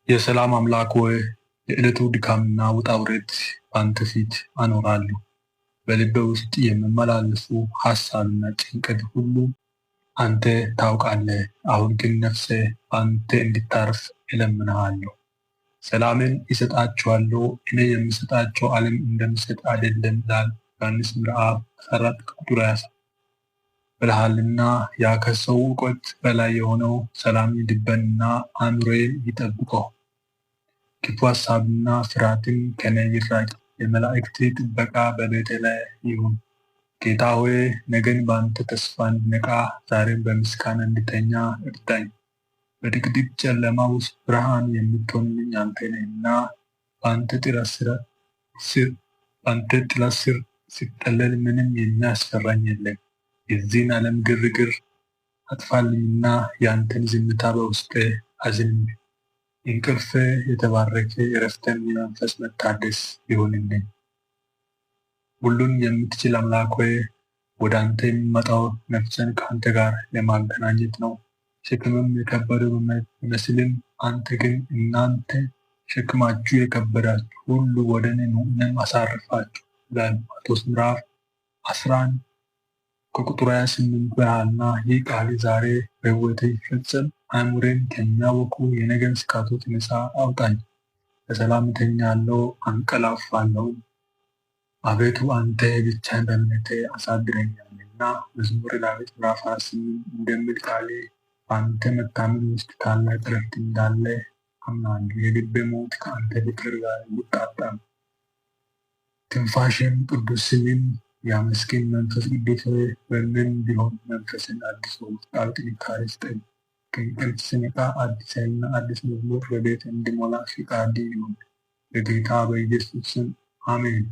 የሰላም አምላክ ሆይ፣ የዕለቱ ድካምና ውጣ ውረድ በአንተ ፊት አኖራለሁ። በልቤ ውስጥ የሚመላለሱ ሐሳብና ጭንቀት ሁሉ አንተ ታውቃለህ። አሁን ግን ነፍሴ በአንተ እንድታርፍ እለምንሃለሁ። ሰላምን እሰጣችኋለሁ፣ እኔ የምሰጣቸው ዓለም እንደሚሰጥ አይደለም ይላል ዮሐንስ ምዕራፍ 14 ቁጥር 27 ብለሃልና፣ ያ ከሰው እውቀት በላይ የሆነው ሰላም ልቤንና አእምሮዬን ይጠብቀው። ክፉ ሐሳብና ፍርሃትን ከእኔ ይራቅ። የመላእክት ጥበቃ በቤቴ ላይ ይሁን። ጌታ ሆይ፣ ነገን በአንተ ተስፋ እንድነቃ፣ ዛሬም በምስጋና እንድተኛ እርዳኝ። በድቅድቅ ጨለማ ውስጥ ብርሃን የምትሆንልኝ አንተ ነህና፣ በአንተ ጥላ ስር ስጠለል ምንም የሚያስፈራኝ የለም። የዚህን ዓለም ግርግር አጥፋልኝና የአንተን ዝምታ በውስጤ አዝንብ። እንቅልፌ የተባረከ፣ እረፍቴም የመንፈስ መታደስ ይሁንልኝ። ሁሉን የምትችል አምላክ ሆይ፣ ወደ አንተ የምመጣው ነፍሴን ከአንተ ጋር ለማገናኘት ነው። ሸክምም የከበደ ቢመስልም አንተ ግን እናንተ ሸክማችሁ የከበዳችሁ ሁሉ ወደ እኔ ኑ፣ እኔም አሳርፋችሁ ይላል ማቴዎስ ምዕራፍ 11 ከቁጥር 28 ብለሃልና፣ ይህ ቃል ዛሬ በሕይወቴ ይፈጸም። አእምሮዬን ከሚያውኩ የነገን ስጋቶች ነፃ አውጣኝ። በሰላም እተኛለሁ አንቀላፋለሁም። አቤቱ፣ አንተ ብቻህን በእምነት አሳድረኸኛልና፣ መዝሙረ ዳዊት ምዕራፍ 28 እንደሚል ቃል በአንተ መታመን ውስጥ ታላቅ ዕረፍት እንዳለ አምናለሁ። የልቤ ሞት ከአንተ ፍቅር ጋር እንዲጣጣም፣ ትንፋሼም ቅዱስ ስምህን ያመስግን። መንፈስ ቅዱስ ሆይ፣ በምንም ቢሆን መንፈሴን አድሶ ውስጣዊ ጥንካሬ ስጠኝ። ከእንቅልፍ ስነቃ አዲስ ኃይልና አዲስ መዝሙር በቤቴ እንዲሞላ ፈቃድህ ይሁን። በጌታ በኢየሱስ ስም አሜን።